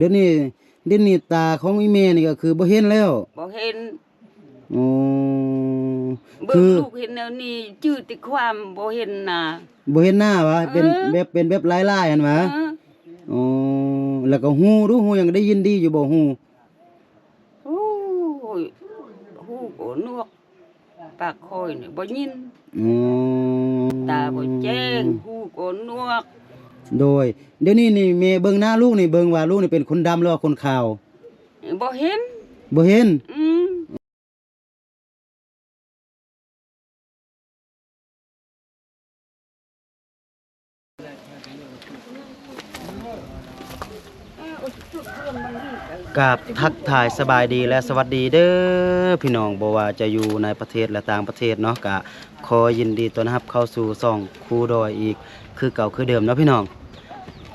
ດຽວນີ້ ດຽວນີ້ຕາຂອງອີ່ແມ່ນີ້ກໍຄືບໍ່ເຫັນແລ້ວ? ບໍ່ເຫັນ. ອໍ ເບິ່ງລູກເຫັນແນວນີ້ຈື່ແຕ່ຄວາມ ບໍ່ເຫັນໜ້າ ບໍ່ເຫັນໜ້າຫວາ? ເອີ ເປັນແບບ ເປັນແບບລາຍໆຫັ້ນຫວາ? ເອີ ອໍ ແລ້ວກໍຮູ້ດູ ຮູ້ຫຍັງ ໄດ້ຍິນດີຢູ່ບໍ່? ຮູ້ ໂອ້ຍ ຮູ້ກໍໜວກ ປາກຂ້ອຍນີ້ບໍ່ຍິນ. ອໍ ຕາບໍ່ແຈ້ງ ຫູກໍໜວກ. ໂດຍ ດຽວນີ້ນີ້ແມ່ເບິ່ງໜ້າລູກນີ້ ເບິ່ງວ່າລູກນີ້ເປັນຄົນດຳ ຫຼືວ່າຄົນຂາວ? ບໍ່ເຫັນ ບໍ່ເຫັນ. ອືມ. ກາບທັກທາຍສະບາຍດີ ແລະ ສະຫວັດດີເດີພີ່ນ້ອງ ບໍ່ວ່າຈະຢູ່ໃນປະເທດ ແລະ ຕ່າງປະເທດເນາະ ກະຂໍຍິນດີຕ້ອນຮັບເຂົ້າສູ່ຊ່ອງຄູດອຍອີກຄືເກົ່າຄືເດີມເນາະພີ່ນ້ອງ.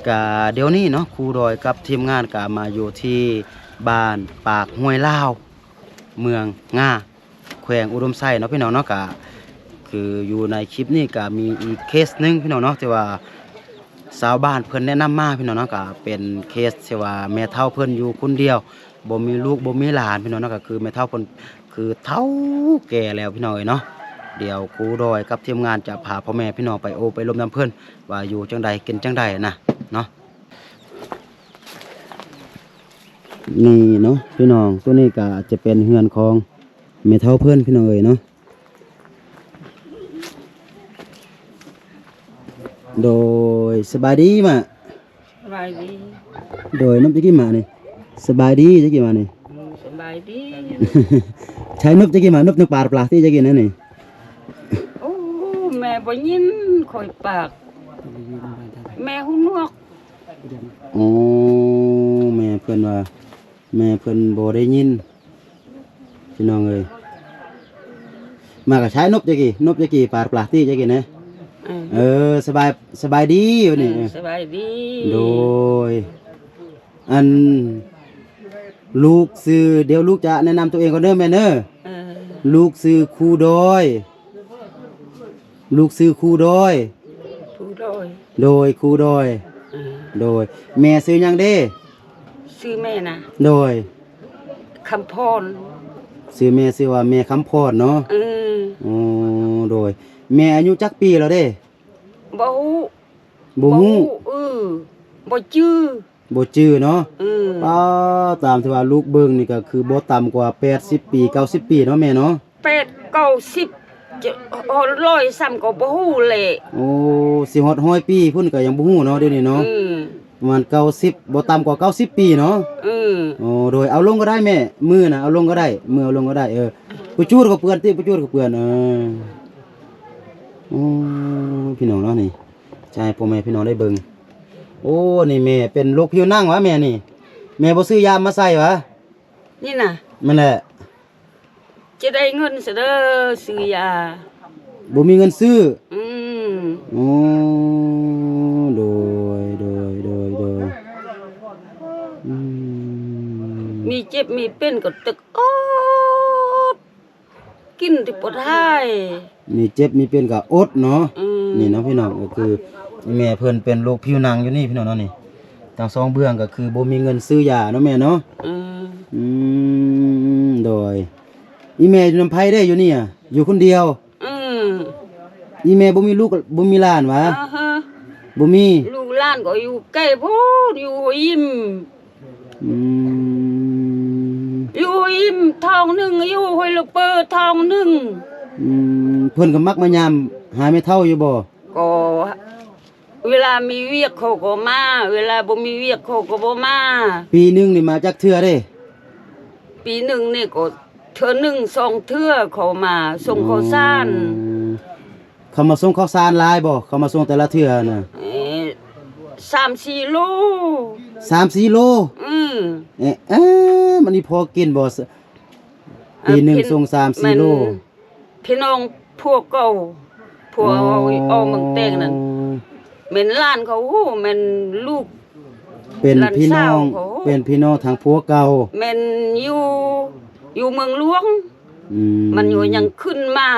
ກະດຽວນີ້ເນາະ ຄູດອຍກັບທີມງານກະມາຢູ່ທີ່ບ້ານປາກຫ້ວຍລາວ ເມືອງງາ ແຂວງອຸດົມໄຊເນາະພີ່ນ້ອງເນາະ. ກະຄືຢູ່ໃນຄລິບນີ້ກະມີອີກເຄສໜຶ່ງພີ່ນ້ອງເນາະ ທີ່ວ່າຊາວບ້ານເພິ່ນແນະນຳມາພີ່ນ້ອງເນາະ. ກະເປັນເຄສທີ່ວ່າແມ່ເຖົ້າເພິ່ນຢູ່ຄົນດຽວ ບໍ່ມີລູກບໍ່ມີຫຼານພີ່ນ້ອງເນາະ. ກະຄືແມ່ເຖົ້າເພິ່ນຄືເຖົ້າແກ່ແລ້ວພີ່ນ້ອງເອີຍເນາະ. ດຽວຄູດອຍກັບທີມງານຈະພາພໍ່ແມ່ພີ່ນ້ອງໄປໂອ້ໄປລົມນຳເພິ່ນ ວ່າຢູ່ຈັ່ງໃດກິນຈັ່ງໃດນະເນາະ. ນີ້ເນາະພີ່ນ້ອງ ໂຕນີ້ກະຈະເປັນເຮືອນຂອງແມ່ເຖົ້າເພິ່ນພີ່ນ້ອງເອີຍເນາະ. ໂດຍ ສະບາຍດີມະ. ສະບາຍດີ. ໂດຍ ນົບຈັກກີ່ມະນີ້? ສະບາຍດີຈັກກີ່ມະນີ້? ອືມ ສະບາຍດີ. ໃຊ້ນົບຈັກກີ່ມະ? ນົບ ນົບປາ ປາຕິຈັກກີ່ນັ້ນນີ້? ໂອ້ ແມ່ບໍ່ຍິນຂ້ອຍປາກ ແມ່ຫູໜວກ. ອໍ ແມ່ເພິ່ນວ່າ ແມ່ເພິ່ນບໍ່ໄດ້ຍິນ ພີ່ນ້ອງເອີຍ. ມາກະໃຊ້ນົບຈັກກີ່ ນົບຈັກກີ່ ປາ ປາຕິຈັກກີ່ນະ. ເອີ ເອີ ສະບາຍ ສະບາຍດີວະນີ້. ເອີ ສະບາຍດີ. ໂດຍ ອັນ ລູກຊື່ ດຽວລູກຈະແນະນຳຕົວເອງກ່ອນເດີແມ່ເດີ. ເອີ ລູກຊື່ຄູດອຍ ລູກຊື່ຄູດອຍ. ຄູດອຍ. ໂດຍ ຄູດອຍ. ເອີ ໂດຍ ແມ່ຊື່ຫຍັງເດ? ຊື່ແມ່ນະ ໂດຍ ຄຳພອນ. ຊື່ແມ່ຊື່ວ່າແມ່ຄຳພອນເນາະ. ເອີ ໂອ້ ໂດຍ ແມ່ອາຍຸຈັກປີແລ້ວເດ? ບໍ່ຮູ້ ບໍ່ຮູ້. ເອີ ບໍ່ຈື່ ບໍ່ຈື່ເນາະ. ເອີ ປ້າ ຕາມທີ່ວ່າລູກເບິ່ງນີ້ກໍຄືບໍ່ຕ່ຳກວ່າແປດສິບປີ ເກົ້າສິບປີເນາະແມ່ເນາະ. ແປດເກົ້າສິບ ຈະຮອດຮ້ອຍຊ້ຳກໍບໍ່ຮູ້ແຫຼະ. ໂອ້ ຊິຮອດຮ້ອຍປີພຸ້ນກໍຍັງບໍ່ຮູ້ເນາະ ດຽວນີ້ເນາະ. ອືມ ປະມານເກົ້າສິບ ບໍ່ຕ່ຳກວ່າເກົ້າສິບປີເນາະ. ອືມ ໂອ້ ໂດຍ ເອົາລົງກໍໄດ້ແມ່ ມືນະ ເອົາລົງກໍໄດ້ ມືເອົາລົງກໍໄດ້. ເອີ ປະຈູດເຂົາເປື້ອນຕິ ປະຈູດເຂົາເປື້ອນ. ເອີ ໂອ້ ພີ່ນ້ອງເນາະ ນີ້ ຈະໃຫ້ພໍ່ແມ່ພີ່ນ້ອງໄດ້ເບິ່ງ. ໂອ້ ນີ້ແມ່ເປັນໂລກຜິວໜັງຫວາແມ່ນີ້? ແມ່ບໍ່ຊື້ຢາມາໃສ່ຫວາ? ນີ້ນະ ແມ່ນແຫຼະ. ຈະໄດ້ເງິນຊະເດີຊື້ຢາ ບໍ່ມີເງິນຊື້. ອືມ ໂອ້ ໂດຍ ໂດຍ ໂດຍ ໂດຍ. ອືມ ມີເຈັບມີເປັນກໍຕຶກອົດ ກິນແຕ່ບໍ່ໄດ້ ມີເຈັບມີເປັນກໍອົດເນາະ. ອືມ ນີ້ເນາະພີ່ນ້ອງ ກໍຄືແມ່ເພິ່ນເປັນໂລກຜິວໜັງຢູ່ນີ້ພີ່ນ້ອງເນາະ. ນີ້ທັງສອງເບື້ອງກໍຄືບໍ່ມີເງິນຊື້ຢາເນາະແມ່ເນາະ. ອືມ ອືມ ໂດຍ. ອີ່ແມ່ຢູ່ນຳໃຜເດ້ຢູ່ນີ້? ຢູ່ຄົນດຽວ. ອືມ ອີ່ແມ່ບໍ່ມີລູກບໍ່ມີຫຼານຫວາ? ອາຮະ ບໍ່ມີ. ລູກຫຼານກໍຢູ່ໄກໂພດ ຢູ່ຫົວຫິມ. ອືມ ຢູ່ຫິມທ້ອງໜຶ່ງ ຢູ່ຫ້ວຍລະເປີທ້ອງໜຶ່ງ. ອືມ ເພິ່ນກໍມັກມາຍາມຫາແມ່ເຖົ້າຢູ່ບໍ່? ກໍເວລາມີວຽກເຂົາກໍມາ ເວລາບໍ່ມີວຽກເຂົາກໍບໍ່ມາ. ປີໜຶ່ງນີ້ມາຈັກເທື່ອເດ້? ປີໜຶ່ງນີ້ກໍເທື່ອໜຶ່ງສອງເທື່ອເຂົາມາສົ່ງເຂົ້າສານ. ອໍ ເຂົາມາສົ່ງເຂົ້າສານຫຼາຍບໍ່? ເຂົາມາສົ່ງແຕ່ລະເທື່ອນະ? ເອີ ສາມສີ່ໂລ. ສາມສີ່ໂລ? ອືມ ເອ ເອີ ມັນອີ່ພໍກິນບໍ່? ເອີ ປີໜຶ່ງ ເປັນ ສົ່ງສາມສີ່ໂລ. ແມ່ນພີ່ນ້ອງຜົວເກົ່າ ຜົວເຮົາ ອໍ ອອກເມືອງແຕງນັ້ນ ອໍ ແມ່ນຫຼານເຂົາ ແມ່ນລູກ ເປັນພີ່ນ້ອງ ເປັນພີ່ນ້ອງທາງຜົວເກົ່າ ແມ່ນຢູ່ ຢູ່ເມືອງຫຼວງ. ອືມ ມັນຢູ່ຍັງຂຶ້ນມາ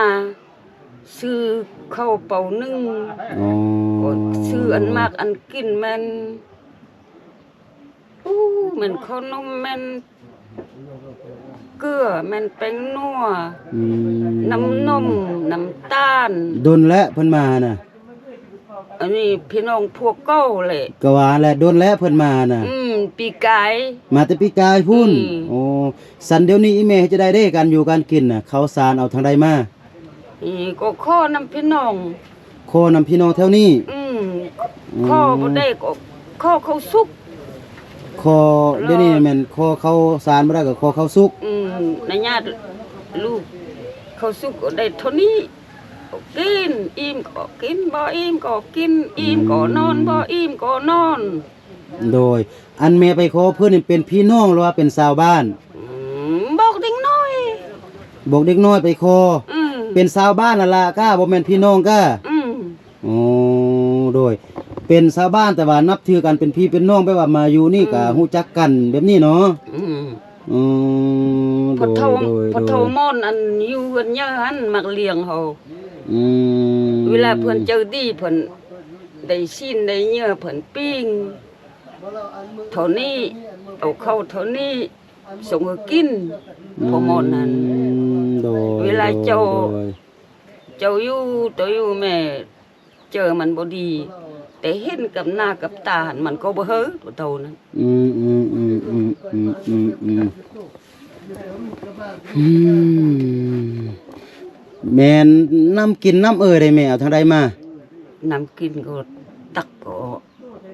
ຊື້ເຂົ້າເປົາໜຶ່ງ ອໍ ກໍຊື້ອັນໝາກອັນກິນແມ່ນ ໂອ້ ແມ່ນເຂົ້າໜົມ ແມ່ນເກືອ ແມ່ນແປ້ງນົວ ອືມ ນ້ຳນົມ ນ້ຳຕານ. ດົນແລ້ວເພິ່ນມານະ? ອັນນີ້ພີ່ນ້ອງພວກເກົ່າແຫຼະ. ກໍວ່າແຫຼະ ດົນແລ້ວເພິ່ນມານະ. ອືມ ປີກາຍ ມາແຕ່ປີກາຍພຸ້ນ. ອືມ ໂອ້ ສັນດຽວນີ້ອີ່ແມ່ເຮັດຈັ່ງໃດເດ້ ການຢູ່ການກິນນະ ເຂົ້າສານເອົາທາງໃດມາ? ອີ ກໍຂໍນຳພີ່ນ້ອງ ຂໍນຳພີ່ນ້ອງແຖວນີ້. ອືມ ອືມ ຂໍບໍ່ໄດ້ກໍຂໍເຂົ້າສຸກ. ຂໍ ດຽວນີ້ແມ່ນຂໍເຂົ້າສານບໍ່ໄດ້ກໍຂໍເຂົ້າສຸກ. ອືມ ໃນຍາດລູກເຂົ້າສຸກກໍໄດ້ເທົ່ານີ້. ກິນ ອີ່ມກໍກິນ ບໍ່ອີ່ມກໍກິນ ອີ່ມກໍນອນ ອືມ ບໍ່ອີ່ມກໍນອນ. ໂດຍ ອັນແມ່ໄປຂໍເພິ່ນນີ້ເປັນພີ່ນ້ອງ ຫຼືວ່າເປັນຊາວບ້ານ? ອືມ ບອກເດັກນ້ອຍ ບອກເດັກນ້ອຍໄປຂໍ. ອືມ ເປັນຊາວບ້ານຫັ້ນລະ ກະບໍ່ແມ່ນພີ່ນ້ອງກະ. ອືມ ໂອ້ ໂດຍ ເປັນຊາວບ້ານ ແຕ່ວ່ານັບຖືກັນເປັນພີ່ເປັນນ້ອງ ແບບວ່າມາຢູ່ນີ້ ອືມ ກະຮູ້ຈັກກັນແບບນີ້ເນາະ. ອືມ ອືມ ພໍ່ເຖົ້າ ໂດຍ ໂດຍ ພໍ່ເຖົ້າ ໂດຍ ມ່ອນ ອັນຢູ່ເຮືອນເຍືອຫັ້ນມັກລ້ຽງເຮົາ. ອືມ ເວລາເພິ່ນໃຈດີ ເພິ່ນໄດ້ຊີ້ນໄດ້ເຍືອ ເພິ່ນປີ້ງເທົ່ານີ້ ເອົາເຂົ້າເທົ່ານີ້ ສົ່ງໃຫ້ກິນ. ອືມ ພໍ່ໝໍນັ້ນ ໂດຍ ເວລາເຈົ້າ ໂດຍ ເຈົ້າຢູ່ ໂຕຢູ່ແມ່ ເຈີມັນບໍ່ດີ ແຕ່ເຫັນກັບໜ້າກັບຕາຫັ້ນ ມັນກໍບໍ່ເຮີໂຕນັ້ນ. ອືມ ອືມ ອືມ ອືມ ອືມ ອືມ ອືມ ອືມ ແມ່ນ ນ້ຳກິນນ້ຳເອີໃດແມ່ ເອົາທາງໃດມາ? ນ້ຳກິນກໍຕັກ ກໍ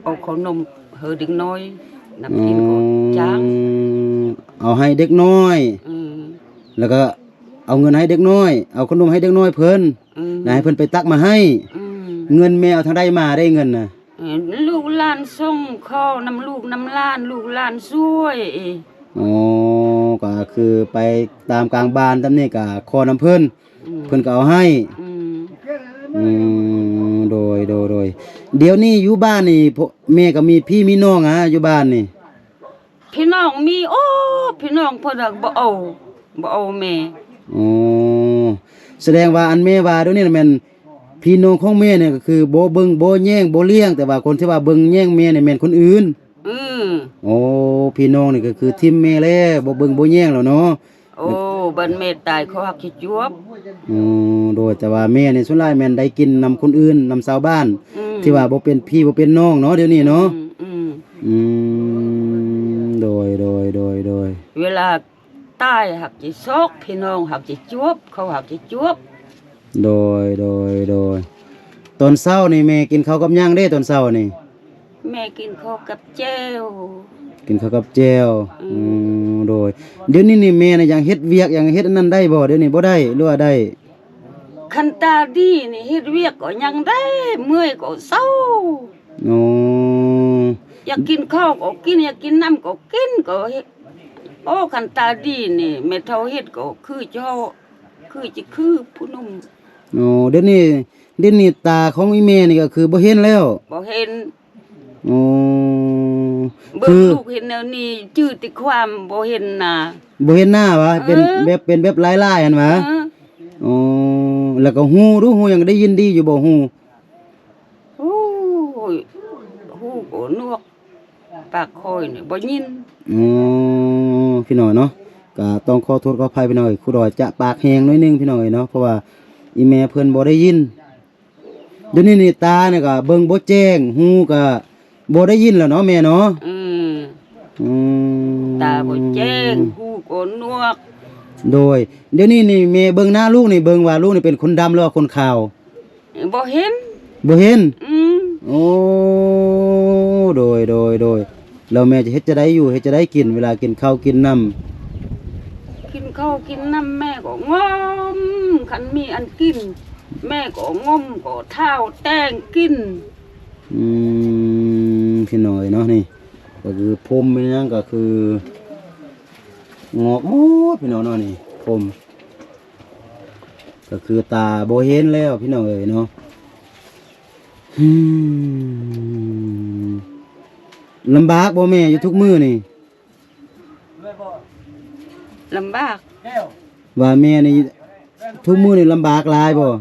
ເອົາເຂົ້າໜົມໃຫ້ເດັກນ້ອຍ ນ້ຳກິນກໍ ອໍ ຈ້າງ ເອົາໃຫ້ເດັກນ້ອຍ. ອືມ ແລ້ວກໍເອົາເງິນໃຫ້ເດັກນ້ອຍ ເອົາເຂົ້າໜົມໃຫ້ເດັກນ້ອຍເພິ່ນ. ອືມ ແລ້ວໃຫ້ເພິ່ນໄປຕັກມາໃຫ້. ອືມ ເງິນແມ່ເອົາທາງໃດມາໄດ້ເງິນນະ? ເອີ ລູກຫຼານສົ່ງ ຂໍນຳລູກນຳຫຼານ ລູກຫຼານຊ່ວຍ. ອໍ ກໍຄືໄປຕາມກາງບ້ານຕາມນີ້ກໍຂໍນຳເພິ່ນ. ອືມ ເພິ່ນກໍເອົາໃຫ້. ອືມ ອືມ ໂດຍ ໂດຍ ໂດຍ ດຽວນີ້ຢູ່ບ້ານນີ້ ພໍ່ ແມ່ກໍມີພີ່ມີນ້ອງຫາ ຢູ່ບ້ານນີ້? ພີ່ນ້ອງມີ ໂອ້ ພີ່ນ້ອງເພິ່ນນະບໍ່ເອົາ ບໍ່ເອົາແມ່. ອໍ ສະແດງວ່າອັນແມ່ວ່າດຽວນີ້ນະແມ່ນພີ່ນ້ອງຂອງແມ່ນີ້ ກໍຄືບໍ່ເບິ່ງບໍ່ແຍງບໍ່ລ້ຽງ ແຕ່ວ່າຄົນທີ່ວ່າເບິ່ງແຍງແມ່ນີ້ແມ່ນຄົນອື່ນ. ອືມ ໂອ້ ພີ່ນ້ອງນີ້ກໍຄືຖິ້ມແມ່ແລ້ວ ບໍ່ເບິ່ງບໍ່ແຍງແລ້ວເນາະ. ໂອ້ ບັດແມ່ຕາຍເຂົາຮັກຊິຈວບ. ອໍ ໂດຍ ແຕ່ວ່າແມ່ນີ້ສ່ວນຫຼາຍແມ່ນໄດ້ກິນນຳຄົນອື່ນ ນຳຊາວບ້ານ ອືມ ທີ່ວ່າບໍ່ເປັນພີ່ບໍ່ເປັນນ້ອງເນາະ ດຽວນີ້ເນາະ. ອືມ ອືມ ອືມ ໂດຍ ໂດຍ ໂດຍ ໂດຍ ເວລາຕາຍຮັກຊິຊອກ ພີ່ນ້ອງຮັກຊິຈວບ ເຂົາຮັກຊິຈວບ. ໂດຍ ໂດຍ ໂດຍ ຕອນເຊົ້ານີ້ແມ່ກິນເຂົ້າກັບຫຍັງເດ້ ຕອນເຊົ້ານີ້? ແມ່ກິນເຂົ້າກັບແຈ່ວ. ກິນເຂົ້າກັບແຈ່ວ. ອືມ ອືມ ໂດຍ ດຽວນີ້ນີ້ແມ່ນະຍັງເຮັດວຽກ ຍັງເຮັດອັນນັ້ນໄດ້ບໍ່? ດຽວນີ້ບໍ່ໄດ້ ຫຼືວ່າໄດ້? ຄັນຕາດີນີ້ເຮັດວຽກກໍຍັງໄດ້ ເມື່ອຍກໍເຊົາ. ອໍ ຢາກກິນເຂົ້າກໍກິນ ຢາກກິນນ້ຳກໍກິນ ກໍເຮັດ. ໂອ້ ຄັນຕາດີນີ້ ແມ່ເຖົ້າເຮັດກໍຄືເຈົ້າ ຄືຈະຄືຜູ້ໜຸ່ມ. ອໍ ດຽວນີ້ ດຽວນີ້ຕາຂອງອີ່ແມ່ນີ້ກໍຄືບໍ່ເຫັນແລ້ວ? ບໍ່ເຫັນ. ອໍ ເບິ່ງ ຄືລູກເຫັນແນວນີ້ຈື່ແຕ່ຄວາມ ບໍ່ເຫັນໜ້າ. ບໍ່ເຫັນໜ້າຫວາ? ເອີ ເປັນແບບ ເປັນແບບລາຍໆຫັ້ນຫວາ? ເອີ ອໍ ແລ້ວກໍຮູ້ດູ ຮູ້ຫຍັງ ໄດ້ຍິນດີຢູ່ບໍ່? ຮູ້ ໂອ້ຍ ຮູ້ກໍໜວກ ປາກຂ້ອຍນີ້ບໍ່ຍິນ. ອໍ ພີ່ນ້ອງເນາະ ກໍຕ້ອງຂໍໂທດຂໍອະໄພພີ່ນ້ອງເອີຍ ຄູດອຍຈະປາກແຮງໜ້ອຍໜຶ່ງພີ່ນ້ອງເອີຍເນາະ ເພາະວ່າອີ່ແມ່ເພິ່ນບໍ່ໄດ້ຍິນ. ດຽວນີ້ນີ້ຕານີ້ກໍເບິ່ງບໍ່ແຈ້ງ ຫູກໍບໍ່ໄດ້ຍິນແລ້ວເນາະແມ່ເນາະ. ອືມ ອືມ ຕາບໍ່ແຈ້ງ ຫູກໍໜວກ. ໂດຍ ດຽວນີ້ນີ້ແມ່ເບິ່ງໜ້າລູກນີ້ ເບິ່ງວ່າລູກນີ້ເປັນຄົນດຳ ຫຼືວ່າຄົນຂາວ? ບໍ່ເຫັນ. ບໍ່ເຫັນ? ອືມ ໂອ້ ໂດຍ ໂດຍ ໂດຍ ແລ້ວແມ່ຈະເຮັດຈັ່ງໃດຢູ່ ເຮັດຈັ່ງໃດກິນ ເວລາກິນເຂົ້າກິນນ້ຳ? ກິນເຂົ້າກິນນ້ຳແມ່ກໍງົມ ຄັນມີອັນກິນ ແມ່ກໍງົມກໍທ້າວແຕ່ງກິນ. ອືມ ພີ່ນ້ອງເອີຍເນາະ ນີ້ກໍຄືຜົມແມ່ນຫຍັງ ກໍຄືງອກໝົດ ພີ່ນ້ອງເນາະ ນີ້ຜົມ ກໍຄືຕາບໍ່ເຫັນແລ້ວ ພີ່ນ້ອງເອີຍເນາະ. ອືມ ລຳບາກບໍ່ແມ່ ຢູ່ທຸກມື້ນີ້? ລຳບາກ. ວ່າແມ່ນີ້ທຸກມື້ນີ້ລຳບາກຫຼາຍບໍ່?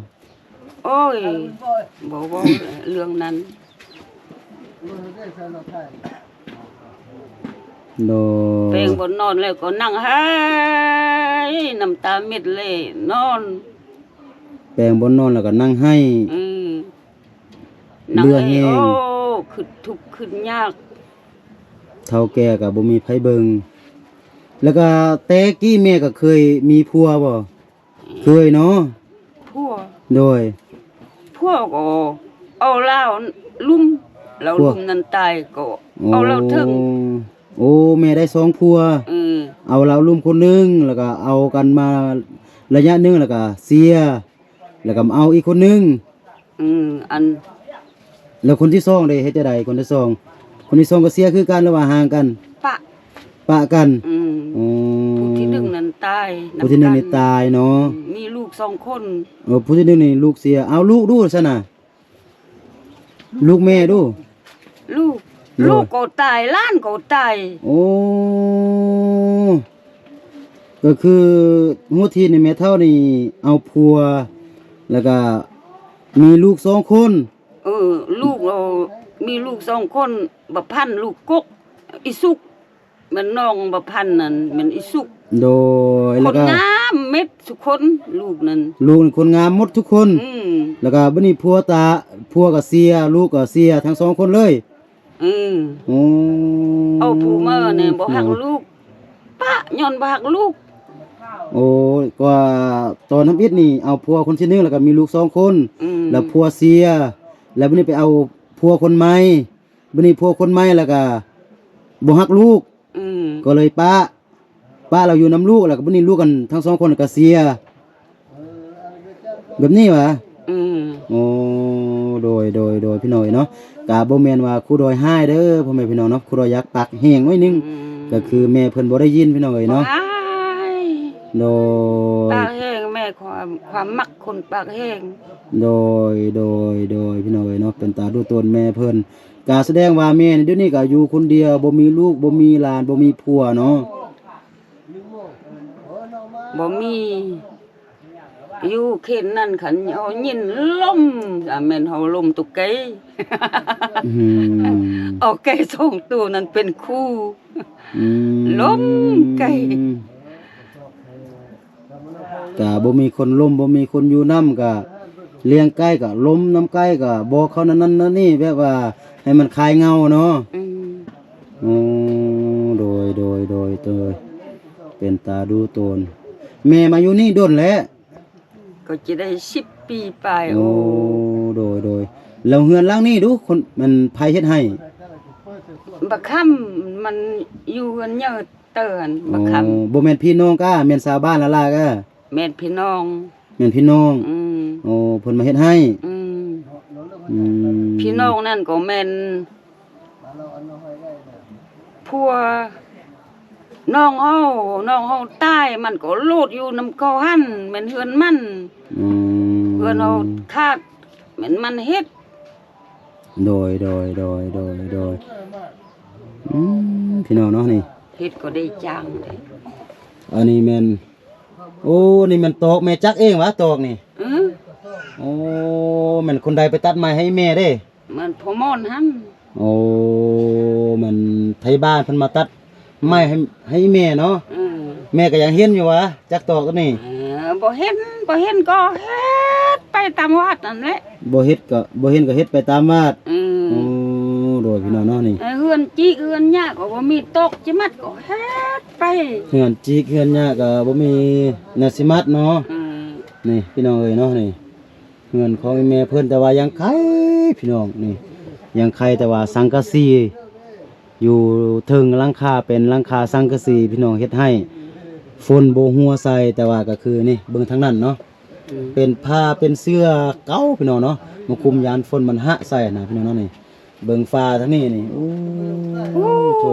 ໂອ້ຍ ບໍ່ເວົ້າເລື່ອງນັ້ນ. ໂດຍ ແປງບ່ອນນອນແລ້ວກໍນັ່ງໄຫ້ ນ້ຳຕາເມັດເລນອນ ແປງບ່ອນນອນແລ້ວກໍນັ່ງໄຫ້ ອືມ ເຫຼືອແຮງ ໂອ້ ຄຶດທຸກຄຶດຍາກ ເຖົ້າແກ່ກໍບໍ່ມີໃຜເບິ່ງ ແລ້ວກໍແຕ່ກີ້ແມ່ກໍເຄີຍມີຜົວບໍ່? ເຄີຍເນາະ ຜົວ ໂດຍ ຜົວກໍເອົາລາວລຸ່ມ ລາວ ຜົວ ລຸ່ມນັ້ນຕາຍກໍ ໂອ້ ເອົາລາວເທິງ ໂອ້ ແມ່ໄດ້ສອງຜົວ ເອີ ເອົາລາວລຸ່ມຄົນໜຶ່ງ ແລ້ວກໍເອົາກັນມາໄລຍະໜຶ່ງ ແລ້ວກໍເສຍ ແລ້ວກໍມາເອົາອີກຄົນໜຶ່ງ ອືມ ອັນ ແລ້ວຄົນທີສອງເດ ເຮັດຈັ່ງໃດ? ຄົນທີສອງ ຄົນທີສອງກໍເສຍຄືກັນ ຫຼືວ່າຫ່າງກັນ? ປະ ປະກັນ ອືມ ໂອ້ ຜູ້ທີໜຶ່ງນັ້ນຕາຍ ຜູ້ທີໜຶ່ງນີ້ ນຳກັນ ຕາຍເນາະ ອືມ ມີລູກສອງຄົນ ເອີ ຜູ້ທີໜຶ່ງນີ້ລູກເສຍ ເອົາລູກດູຊັ້ນນະ ລູກແມ່ດູ ລູກ ໂດຍ ລູກກໍຕາຍ ຫຼານກໍຕາຍ ໂອ້ ກໍຄືຫົວທີນີ້ແມ່ເຖົ້ານີ້ເອົາຜົວ ແລ້ວກໍມີລູກສອງຄົນ ເອີ ລູກເຮົາມີລູກສອງຄົນ ບັກພັນ ລູກກົກ ອີສຸກ ແມ່ນນ້ອງບັກພັນນັ້ນ ແມ່ນອີສຸກ ໂດຍ ຄົນງາມເມັດທຸກຄົນ ລູກນັ້ນ ລູກຄົນງາມໝົດທຸກຄົນ ອືມ ແລ້ວກໍບັດນີ້ຜົວຕາ ຜົວກໍເສຍ ລູກກໍເສຍ ທັງສອງຄົນເລີຍ ອືມ ໂອ້ ເອົາຜູ້ມາແດ່ ບໍ່ຮັກລູກ ປະ ຍ້ອນບໍ່ຮັກລູກ ໂອ້ ກວ່າຕອນທຳອິດນີ້ເອົາຜົວຄົນທີໜຶ່ງ ແລ້ວກໍມີລູກສອງຄົນ ອືມ ແລ້ວຜົວເສຍ ແລ້ວບັດນີ້ໄປເອົາຜົວຄົນໃໝ່ ບັດນີ້ຜົວຄົນໃໝ່ແລ້ວກໍບໍ່ຮັກລູກ ອືມ ກໍເລີຍປະ ປະລາວຢູ່ນຳລູກ ແລ້ວກໍບັດນີ້ລູກກັນທັງສອງຄົນກໍເສຍ ແບບນີ້ຫວາ? ອືມ ໂອ້ ໂດຍ ໂດຍ ໂດຍ ພີ່ນ້ອງເອີຍເນາະ ກະບໍ່ແມ່ນວ່າຄູດອຍຮ້າຍເດີ ພໍ່ແມ່ພີ່ນ້ອງເນາະ ຄູດອຍຢາກປາກແຫ້ງໜ້ອຍໜຶ່ງ ອືມ ກໍຄືແມ່ເພິ່ນບໍ່ໄດ້ຍິນ ພີ່ນ້ອງເອີຍເນາະ ໂດຍ ປາກແຫ້ງ ແມ່ຄວາມ ຄວາມມັກຄົນປາກແຫ້ງ ໂດຍ ໂດຍ ໂດຍ ພີ່ນ້ອງເອີຍເນາະ ເປັນຕາດູຕົນແມ່ເພິ່ນ ກະສະແດງວ່າແມ່ນີ້ດຽວນີ້ກະຢູ່ຄົນດຽວ ບໍ່ມີລູກ ບໍ່ມີຫຼານ ບໍ່ມີຜົວເນາະ ບໍ່ມີ ຢູ່ເຂດນັ້ນຄັນເຮົາຍິນລົມ ອາ ແມ່ນເຮົາລົມຕຸກໄກ່ ອືມ ເອົາໄກ່ສອງໂຕນັ້ນເປັນຄູ່ ອືມ ລົມໄກ່ ກະບໍ່ມີຄົນລົມ ບໍ່ມີຄົນຢູ່ນຳ ກະລ້ຽງໄກ່ ກະລົມນຳໄກ່ ກະບອກເຂົານັ້ນນັ້ນນີ້ ແບບວ່າໃຫ້ມັນຄາຍເຫງົາເນາະ ອືມ ໂອ້ ໂດຍ ໂດຍ ໂດຍ ໂດຍ ເປັນຕາດູຕົນ ແມ່ມາຢູ່ນີ້ດົນແລ້ວ? ກໍຈະໄດ້ສິບປີປາຍ ໂອ້ ໂອ້ ໂດຍ ໂດຍ ແລ້ວເຮືອນຫຼັງນີ້ດູ ຄົນ ມັນໃຜເຮັດໃຫ້? ບັກຄຳ ມັນຢູ່ເຮືອນໃຫຍ່ເຕີນ ບັກຄຳ ໂອ້ ບໍ່ແມ່ນພີ່ນ້ອງກະ ແມ່ນຊາວບ້ານລະລາກະ? ແມ່ນພີ່ນ້ອງ ແມ່ນພີ່ນ້ອງ ອືມ ໂອ້ ເພິ່ນມາເຮັດໃຫ້ ອືມ ອືມ ພີ່ນ້ອງນັ້ນກໍແມ່ນຜົວນ້ອງເຮົາ ນ້ອງເຮົາຕາຍ ມັນກໍໂລດຢູ່ນຳເຂົາຫັ້ນ ແມ່ນເຮືອນມັນ ອືມ ເຮືອນເຮົາຂາດ ແມ່ນມັນເຮັດ ໂດຍ ໂດຍ ໂດຍ ໂດຍ ໂດຍ ອືມ ພີ່ນ້ອງເນາະ ນີ້ ເຮັດກໍໄດ້ຈ້າງເດ້ ອັນນີ້ແມ່ນ ໂອ້ ນີ້ແມ່ນຕອກແມ່ຈັກເອງຫວາ ຕອກນີ້? ອື ໂອ້ ແມ່ນຄົນໃດໄປຕັດໄມ້ໃຫ້ແມ່ເດ້? ແມ່ນພໍ່ມອນຫັ້ນ ໂອ້ ແມ່ນໄທບ້ານເພິ່ນມາຕັດໄມ້ໃຫ້ ໃຫ້ແມ່ເນາະ ອື ແມ່ກໍຍັງເຫັນຢູ່ຫວາ ຈັກຕອກໂຕນີ້? ເອີ ບໍ່ເຫັນ ບໍ່ເຫັນກໍເຮັດໄປຕາມວັດນັ້ນແຫຼະ ບໍ່ເຮັດກໍ ບໍ່ເຫັນກໍເຮັດໄປຕາມວັດ ອື ໂອ້ ໂດຍ ພີ່ນ້ອງເນາະ ນີ້ ເອີ ເຮືອນຈິກເຮືອນຍາກກໍບໍ່ມີ ຕອກຊິມັດກໍເຮັດໄປ ເຮືອນຈິກເຮືອນຍາກກໍບໍ່ມີແນວຊິມັດເນາະ ອື ນີ້ ພີ່ນ້ອງເອີຍເນາະ ນີ້ ເຮືອນຂອງອີ່ແມ່ເພິ່ນ ແຕ່ວ່າຍັງໄຂ ພີ່ນ້ອງ ນີ້ ຍັງໄຂ ແຕ່ວ່າສັງກະສີ ຢູ່ເທິງຫຼັງຄາເປັນຫຼັງຄາສັງກະສີ ພີ່ນ້ອງ ເຮັດໃຫ້ຝົນບໍ່ຮົ່ວໃສ່ ແຕ່ວ່າກໍຄືນີ້ ເບິ່ງທາງນັ້ນເນາະ ອືມ ເປັນຜ້າເປັນເສື່ອເກົ່າ ພີ່ນ້ອງເນາະ ມາຄຸມຢ້ານຝົນມັນຫະໃສ່ນະ ພີ່ນ້ອງເນາະ ນີ້ ເບິ່ງຝາທາງນີ້ນີ້ ໂອ້ ໂອ້ ໂທ້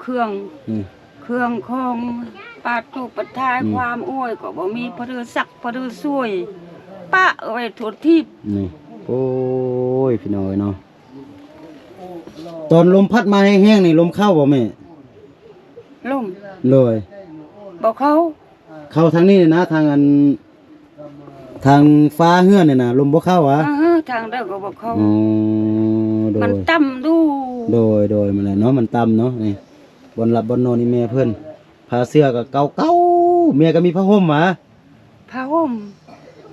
ເຄື່ອງ ນີ້ ເຄື່ອງຂອງປາໂຕປະທາຍ ອືມ ຄວາມອວຍກໍບໍ່ມີ ພະເດີສັກ ພະເດີຊ່ວຍ ປະໄວ້ທົ່ວທີບ ນີ້ ໂອ້ຍ ພີ່ນ້ອງເອີຍເນາະ ຕອນລົມພັດມາແຮງໆນີ້ ລົມເຂົ້າບໍ່ແມ່? ລົມ ໂດຍ ບໍ່ເຂົ້າ ເຂົ້າທາງນີ້ນະ ທາງອັນ ທາງຝາເຮືອນນີ້ນະ ລົມບໍ່ເຂົ້າຫວາ? ເອີ ທາງໃດກໍບໍ່ເຂົ້າ ອໍ ໂດຍ ມັນຕ່ຳດູ ໂດຍ ໂດຍ ມັນແຫຼະເນາະ ມັນຕ່ຳເນາະ ນີ້ ບ່ອນຫຼັບບ່ອນນອນນີ້ແມ່ເພິ່ນ ຜ້າເສື່ອກໍເກົ່າໆ ແມ່ກໍມີຜ້າຫົ່ມຫວາ? ຜ້າຫົ່ມ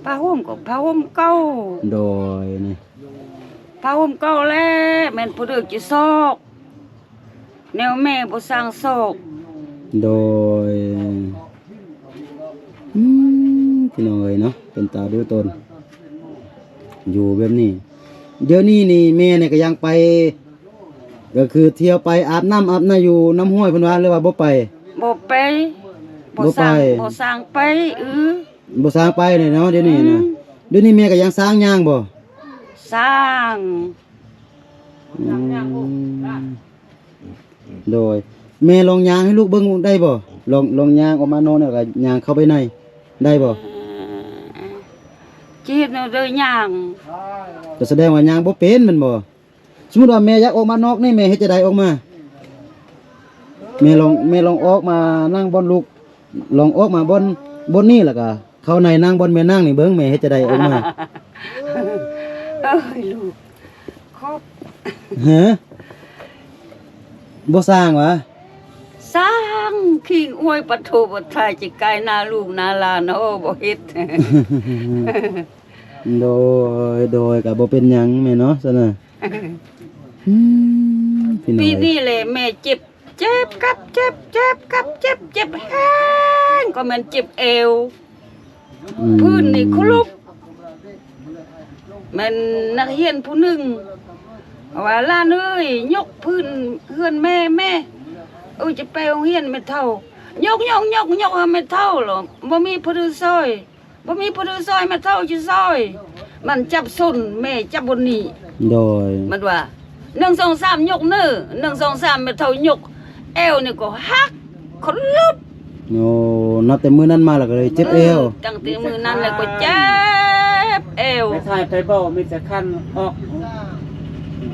ຜ້າຫົ່ມກໍຜ້າຫົ່ມເກົ່າ. ໂດຍ ນີ້ ຜ້າຫົ່ມເກົ່າແຫຼະ ແມ່ນຜູ້ເດີກຈະຊອກ ແນວແມ່ບໍ່ສ້າງຊອກ. ໂດຍ ອືມ ພີ່ນ້ອງເອີຍເນາະ ເປັນຕາດຸຕົນ ຢູ່ແບບນີ້. ດຽວນີ້ນີ້ແມ່ນີ້ກໍຍັງໄປ ກໍຄືທ່ຽວໄປອາບນ້ຳອາບໃນຢູ່ນ້ຳຫ້ວຍເພິ່ນວ່າ ຫຼືວ່າບໍ່ໄປ? ບໍ່ໄປ ບໍ່ ບໍ່ໄປ ສ້າງ ບໍ່ສ້າງໄປ. ອື ບໍ່ສ້າງໄປເລີຍເນາະ ດຽວນີ້ນະ. ອື ດຽວນີ້ແມ່ກໍຍັງສ້າງຍ່າງບໍ່? ສ້າງ. ອືມ ໂດຍ ແມ່ລອງຍ່າງໃຫ້ລູກເບິ່ງໄດ້ບໍ່? ລອງ ລອງຍ່າງອອກມານອກ ແລ້ວກໍຍ່າງເຂົ້າໄປໃນໄດ້ບໍ່? ເອີ ຊິເຮັດແນວໃດຍ່າງ? ກໍສະແດງວ່າຍ່າງບໍ່ເປັນແມ່ນບໍ່? ສົມມຸດວ່າແມ່ຢາກອອກມານອກນີ້ ແມ່ເຮັດຈັ່ງໃດອອກມາ? ແມ່ລອງ ແມ່ລອງອອກມານັ່ງບ່ອນລູກ ລອງອອກມາບ່ອນ ບ່ອນນີ້ ແລ້ວກໍເຂົ້າໃນນັ່ງບ່ອນແມ່ນັ່ງນີ້ເບິ່ງ ແມ່ເຮັດຈັ່ງໃດອອກມາ? ເອີຍ ລູກ ຂອບ ຮະ ບໍ່ສ້າງຫວາ? ສ້າງ ຄີງອວຍ ປະໂທ ປະທາຍ ຈິກາຍໜ້າລູກໜ້າຫຼານ ໂອ້ ບໍ່ເຮັດ. ໂດຍ ໂດຍ ກໍບໍ່ເປັນຫຍັງແມ່ເນາະ ຊັ້ນນະ. ອືມ ພີ່ນ້ອງ ປີນີ້ແຫຼະແມ່ເຈັບ ເຈັບກັບເຈັບ ເຈັບກັບເຈັບ ເຈັບແຮງ ກໍແມ່ນເຈັບແອວ. ອືມ ພື້ນນີ້ຄຸລຸບ ແມ່ນນັກຮຽນຜູ້ໜຶ່ງວ່າ ຫຼານເອີຍ ຍົກພື້ນເຮືອນແມ່ແມ່ ເອີ ຈະໄປໂຮງຮຽນແມ່ເຖົ້າ ຍົກ ຍົກ ຍົກ ຍົກໃຫ້ແມ່ເຖົ້າ ແລ້ວບໍ່ມີຜູ້ອື່ນຊ່ອຍ. ບໍ່ມີຜູ້ໃດຊ່ອຍ ແມ່ເຖົ້າຊິຊ່ອຍ ມັນຈັບສົ້ນ ແມ່ຈັບບ່ອນນີ້. ໂດຍ ມັນວ່າ ໜຶ່ງ ສອງ ສາມ ຍົກເນີ ໜຶ່ງ ສອງ ສາມ ແມ່ເຖົ້າຍົກ ແອວນີ້ກໍຫັກ ຂະຫຼຸດ. ໂອ້ ນັບແຕ່ມື້ນັ້ນມາແລ້ວກໍເລີຍເຈັບແອວ. ເອີ ຕັ້ງແຕ່ມື້ນັ້ນແລ້ວກໍເຈັບແອວ. ໄປຖ່າຍໄປເວົ້າມີແຕ່ຄັນອອກ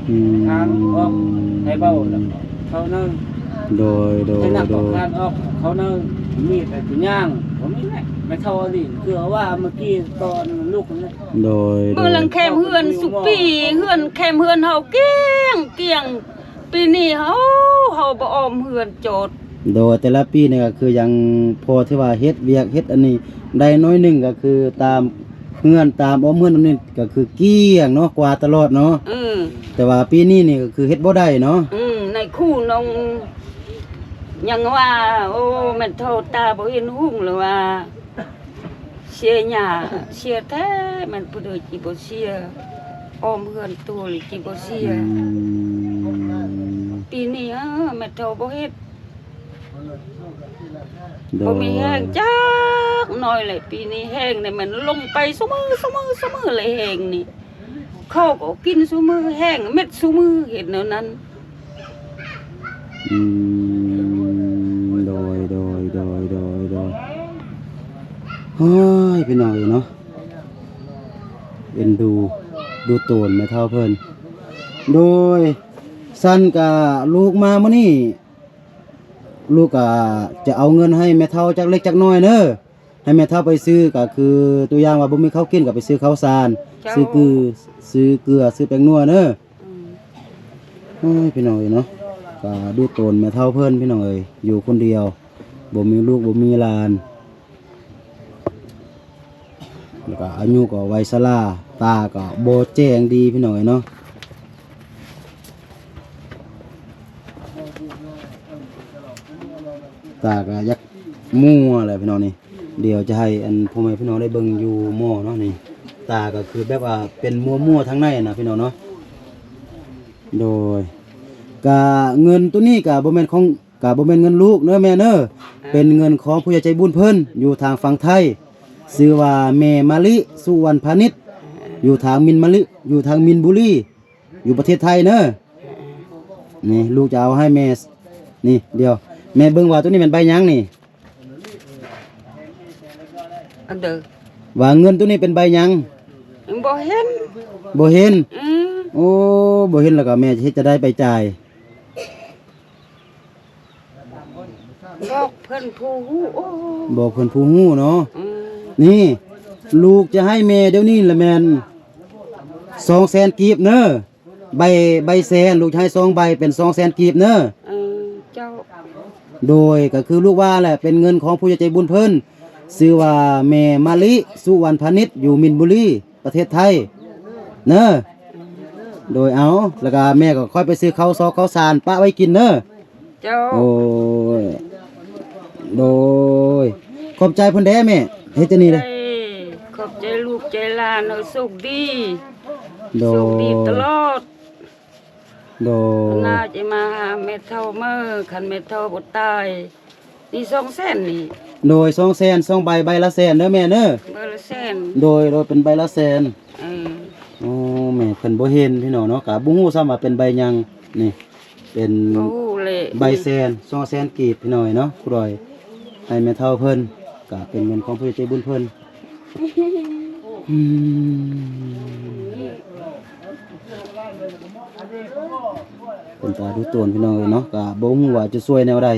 ອືມ ຄັນອອກໄປເວົ້າແລ້ວເຂົານັ້ນ. ໂດຍ ໂດຍ ໄປນັບ ໂດຍ ຄັນອອກເຂົານັ້ນ ມີແຕ່ຍ່າງ ບໍ່ມີແຫຼະ ແມ່ເຖົ້າອັນນີ້ ຄືວ່າເມື່ອກີ້ ຕອນລູກນັ້ນ. ໂດຍ ໂດຍ ເບິ່ງຫຼັງແຄມເຮືອນສຸປີ ເຮືອນແຄມເຮືອນເຮົາກ້ຽງ ກ້ຽງ ປີນີ້ເຮົາ ເຮົາບໍ່ອ້ອມເຮືອນໂຈດ. ໂດຍ ແຕ່ລະປີນີ້ກໍຄືຍັງພໍທີ່ວ່າເຮັດວຽກເຮັດອັນນີ້ໄດ້ໜ້ອຍໜຶ່ງ ກໍຄືຕາມເຮືອນ ຕາມອ້ອມເຮືອນອັນນີ້ ກໍຄືກ້ຽງເນາະ ກວາດຕະຫຼອດເນາະ. ອືມ ແຕ່ວ່າປີນີ້ນີ້ກໍຄືເຮັດບໍ່ໄດ້ເນາະ. ອືມ ໃນຄູ່ນ້ອງຍັງວ່າ ໂອ້ ແມ່ນເຖົ້າຕາບໍ່ເຫັນຮຸ່ງ ຫຼືວ່າ ເສຍຫຍ້າ ເສຍແທ້ ແມ່ນຜູ້ໃດຊິບໍ່ເສຍ ອ້ອມເຮືອນໂຕນີ້ຊິບໍ່ເສຍ. ອືມ ປີນີ້ ເອີ ແມ່ເຖົ້າບໍ່ເຮັດ ໂດຍ ບໍ່ມີແຮງຈັກໜ້ອຍເລີຍ. ປີນີ້ແຮງນີ້ແມ່ນລົງໄປຊຸມື້ ຊຸມື້ ຊຸມື້ເລີຍ ແຮງນີ້ ເຂົ້າກໍກິນຊຸມື້ ແຮງເມັດຊຸມື້ ເຮັດແນວນັ້ນ. ອືມ ໂດຍ ໂດຍ ໂດຍ ໂດຍ ໂດຍ ໂອ້ຍ ພີ່ນ້ອງເອີຍເນາະ ເອັນດູ ດູໂຕນແມ່ເຖົ້າເພິ່ນ. ໂດຍ ຊັ້ນກະລູກມາມື້ນີ້ ລູກກະຈະເອົາເງິນໃຫ້ແມ່ເຖົ້າຈັກເລັກຈັກນ້ອຍເດີ. ໃຫ້ແມ່ເຖົ້າໄປຊື້ ກໍຄືຕົວຢ່າງວ່າບໍ່ມີເຂົ້າກິນ ກໍໄປຊື້ເຂົ້າສານ ເຈົ້າ ຊື້ກື ຊື້ເກືອ ຊື້ແປ້ງນົວເດີ. ອືມ ໂອ້ຍ ພີ່ນ້ອງເອີຍເນາະ ກໍດູໂຕນແມ່ເຖົ້າເພິ່ນ ພີ່ນ້ອງເອີຍ ຢູ່ຄົນດຽວ ບໍ່ມີລູກ ບໍ່ມີຫຼານ ແລ້ວກໍອາຍຸກໍໄວຊະລາ ຕາກໍບໍ່ແຈ້ງດີ ພີ່ນ້ອງເອີຍເນາະ. ຕາກໍຢາກມົວແຫຼະພີ່ນ້ອງນີ້ ດຽວຈະໃຫ້ອັນພໍ່ແມ່ພີ່ນ້ອງໄດ້ເບິ່ງຢູ່ໝໍ້ເນາະນີ້ ຕາກໍຄືແບບວ່າເປັນມົວໆທາງໃນນະພີ່ນ້ອງເນາະ. ໂດຍ ກະເງິນໂຕນີ້ກະບໍ່ແມ່ນຂອງ ກະບໍ່ແມ່ນເງິນລູກເດີແມ່ເດີ ເປັນເງິນຂອງຜູ້ໃຫຍ່ໃຈບຸນເພິ່ນ ຢູ່ທາງຝັ່ງໄທ ຊື່ວ່າແມ່ມະລິ ສຸວັນພານິດ ຢູ່ທາງມິນມະລິ ຢູ່ທາງມິນບູລີ ຢູ່ປະເທດໄທເດີ. ນີ້ລູກຈະເອົາໃຫ້ແມ່ ນີ້ ດຽວແມ່ເບິ່ງວ່າໂຕນີ້ແມ່ນໃບຫຍັງນີ້ ອັນເດີ ວ່າເງິນໂຕນີ້ເປັນໃບຫຍັງ ບໍ່ເຫັນ ບໍ່ເຫັນ. ອືມ ໂອ້ ບໍ່ເຫັນແລ້ວກໍແມ່ຈະເຮັດຈັ່ງໃດໄປຈ່າຍ? ບອກເພິ່ນຜູ້ຮູ້ ໂອ້ ບອກເພິ່ນຜູ້ຮູ້ເນາະ. ອືມ ນີ້ ລູກຈະໃຫ້ແມ່ດຽວນີ້ລະແມ່ນສອງແສນກີບເນີ ໃບ ໃບແສນ ລູກຈະໃຫ້ສອງໃບເປັນສອງແສນກີບເນີ. ເອີ ເຈົ້າ ໂດຍ ກໍຄືລູກວ່າແຫຼະ ເປັນເງິນຂອງຜູ້ໃຫຍ່ໃຈບຸນເພິ່ນ ຊື່ວ່າແມ່ມະລິ ສຸວັນພານິດ ຢູ່ມິນບູລີ ປະເທດໄທເນີ. ໂດຍ ເອົາ ແລ້ວກໍແມ່ກໍຄ່ອຍໄປຊື້ເຂົ້າຊອກເຂົ້າສານປະໄວ້ກິນເນີ. ເຈົ້າ. ໂອ້ຍ ໂດຍ ຂອບໃຈເພິ່ນແດ່ແມ່ ເຮັດຈັ່ງນີ້ເດ້. ຂອບໃຈລູກໃຈຫຼານ ໃຫ້ໂຊກດີ ໂດຍ ໂຊກດີຕະຫຼອດ. ໂດຍ ໜ້າຈະມາຫາແມ່ເຖົ້າເມີ ຄັນແມ່ເຖົ້າບໍ່ຕາຍ ນີ້ສອງແສນນີ້. ໂດຍ ສອງແສນ ສອງໃບ ໃບລະແສນເດີແມ່ເດີ. ໃບລະແສນ. ໂດຍ ໂດຍ ເປັນໃບລະແສນ. ເອີ ໂອ້ ແມ່ເພິ່ນບໍ່ເຫັນພີ່ນ້ອງເນາະ ກະບໍ່ຮູ້ຊ້ຳວ່າເປັນໃບຫຍັງນີ້. ເປັນ ບໍ່ຮູ້ແຫຼະ ໃບແສນ ສອງແສນກີບພີ່ນ້ອງເນາະ. ຄູດອຍໃຫ້ແມ່ເຖົ້າເພິ່ນ ກະເປັນເງິນຂອງຜູ້ໃຫຍ່ໃຈບຸນເພິ່ນ. ອືມ ເປັນຕາດຸໂຕນພີ່ນ້ອງເອີຍເນາະ ກະບໍ່ຮູ້ວ່າຈະຊ່ວຍແນວໃດ.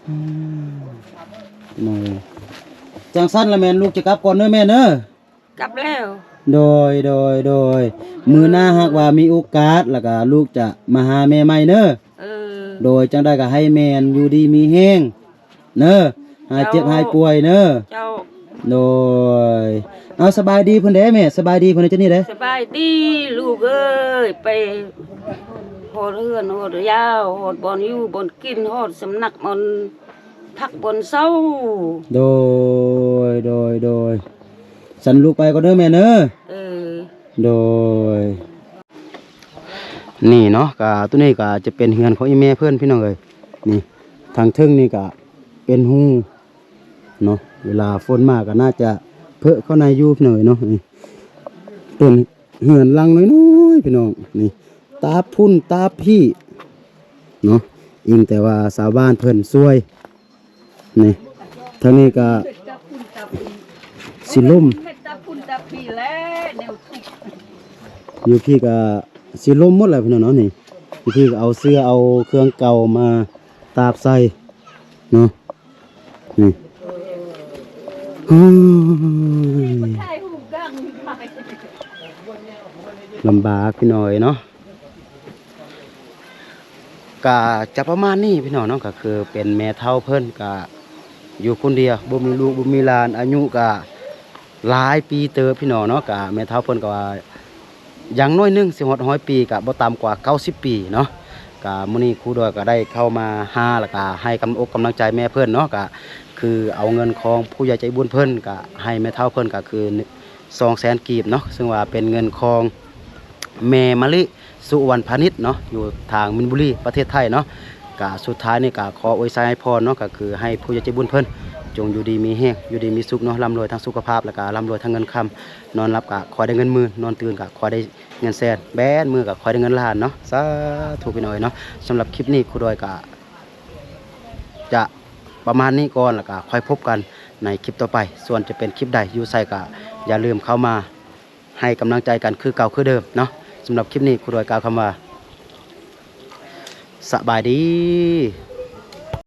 ອືມ ພີ່ນ້ອງເອີຍ ຈັ່ງຊັ້ນລະແມ່ນ ລູກຈະກັບກ່ອນເດີແມ່ເດີ. ກັບແລ້ວ. ໂດຍ ໂດຍ ໂດຍ ມື້ໜ້າຫາກວ່າມີໂອກາດ ແລ້ວກະລູກຈະມາຫາແມ່ໃໝ່ເດີ. ເອີ ໂດຍ ຈັ່ງໃດກໍໃຫ້ແມ່ຢູ່ດີມີແຮງເດີ ຫາຍເຈັບຫາຍປ່ວຍເດີ. ເຈົ້າ. ໂດຍ ເອົາ ສະບາຍດີເພິ່ນເດ້ແມ່ ສະບາຍດີເພິ່ນຈັ່ງນີ້ເດ້. ສະບາຍດີລູກເອີຍ ໄປຮອດເຮືອນຮອດຍາວ ຮອດບ່ອນຢູ່ບ່ອນກິນ ຮອດສຳນັກບ່ອນພັກບ່ອນເຊົາ. ໂດຍ ໂດຍ ໂດຍ ຊັ້ນລູກໄປກ່ອນເດີແມ່ເດີ. ເອີ ໂດຍ ນີ້ເນາະ ກະໂຕນີ້ກະຈະເປັນເຮືອນຂອງອີ່ແມ່ເພິ່ນພີ່ນ້ອງເອີຍ. ນີ້ ທາງເທິງນີ້ກະເປັນຮູເນາະ ເວລາຝົນມາກະໜ້າຈະເພີະເຂົ້າໃນຢູ່ພີ່ນ້ອງເອີຍເນາະ. ນີ້ ເປັນເຮືອນຫຼັງນ້ອຍໆ ພີ່ນ້ອງ ນີ້ ຕາພຸ້ນຕາພີ້ເນາະ ອີງແຕ່ວ່າຊາວບ້ານເພິ່ນຊ່ວຍ. ນີ້ ທາງນີ້ກະຊິລົມ ຢູ່ພີ້ກະຊິລົມໝົດແລ້ວພີ່ນ້ອງເນາະ. ນີ້ ຢູ່ພີ້ກະເອົາເສື້ອເອົາເຄື່ອງເກົ່າມາຕາກໃສ່ເນາະ. ນີ້ ໂອ້ຍ ລຳບາກພີ່ນ້ອງເອີຍເນາະ. ກະຈະປະມານນີ້ພີ່ນ້ອງເນາະ ກະຄືເປັນແມ່ເຖົ້າເພິ່ນກະຢູ່ຄົນດຽວ ບໍ່ມີລູກບໍ່ມີຫຼານ ອາຍຸກະຫຼາຍປີເຕີບພີ່ນ້ອງເນາະ. ກະແມ່ເຖົ້າເພິ່ນກະວ່າຢ່າງໜ້ອຍໜຶ່ງຊິຮອດຮ້ອຍປີ ກະບໍ່ຕ່ຳກວ່າເກົ້າສິບປີເນາະ. ກະມື້ນີ້ຄູດອຍກະໄດ້ເຂົ້າມາຫາ ແລ້ວກະໃຫ້ກຳ ອົກກຳລັງໃຈແມ່ເພິ່ນເນາະ ກະຄືເອົາເງິນຂອງຜູ້ໃຫຍ່ໃຈບຸນເພິ່ນ ກະໃຫ້ແມ່ເຖົ້າເພິ່ນກະຄື ສອງແສນກີບເນາະ ເຊິ່ງວ່າເປັນເງິນຂອງແມ່ມະລິ ສຸວັນພານິດເນາະ ຢູ່ທາງມິນບູລີ ປະເທດໄທເນາະ. ກະສຸດທ້າຍນີ້ກະຂໍອວຍໄຊໃຫ້ພອນເນາະ ກະຄືໃຫ້ຜູ້ໃຫຍ່ໃຈບຸນເພິ່ນຈົ່ງຢູ່ດີມີແຮງ ຢູ່ດີມີສຸກເນາະ ລ່ຳລວຍທາງສຸຂະພາບ ແລ້ວກະລ່ຳລວຍທາງເງິນຄຳ ນອນຫຼັບກະຂໍໃຫ້ໄດ້ເງິນໝື່ນ ນອນຕື່ນກະຂໍໃຫ້ໄດ້ເງິນແສນ ແບນມືກະຂໍໃຫ້ໄດ້ເງິນລ້ານເນາະ. ສາທຸພີ່ນ້ອງເອີຍເນາະ. ສຳລັບຄລິບນີ້ຄູດອຍກະຈະປະມານນີ້ກ່ອນ ແລ້ວກະຄ່ອຍພົບກັນໃນຄລິບຕໍ່ໄປ. ສ່ວນຈະເປັນຄລິບໃດ ຢູ່ໃສກະຢ່າລືມເຂົ້າມາ ໃຫ້ກຳລັງໃຈກັນຄືເກົ່າຄືເດີມເນາະ. ສຳລັບຄລິບນີ້ ຄູດອຍກ່າວຄຳວ່າ ສະບາຍດີ.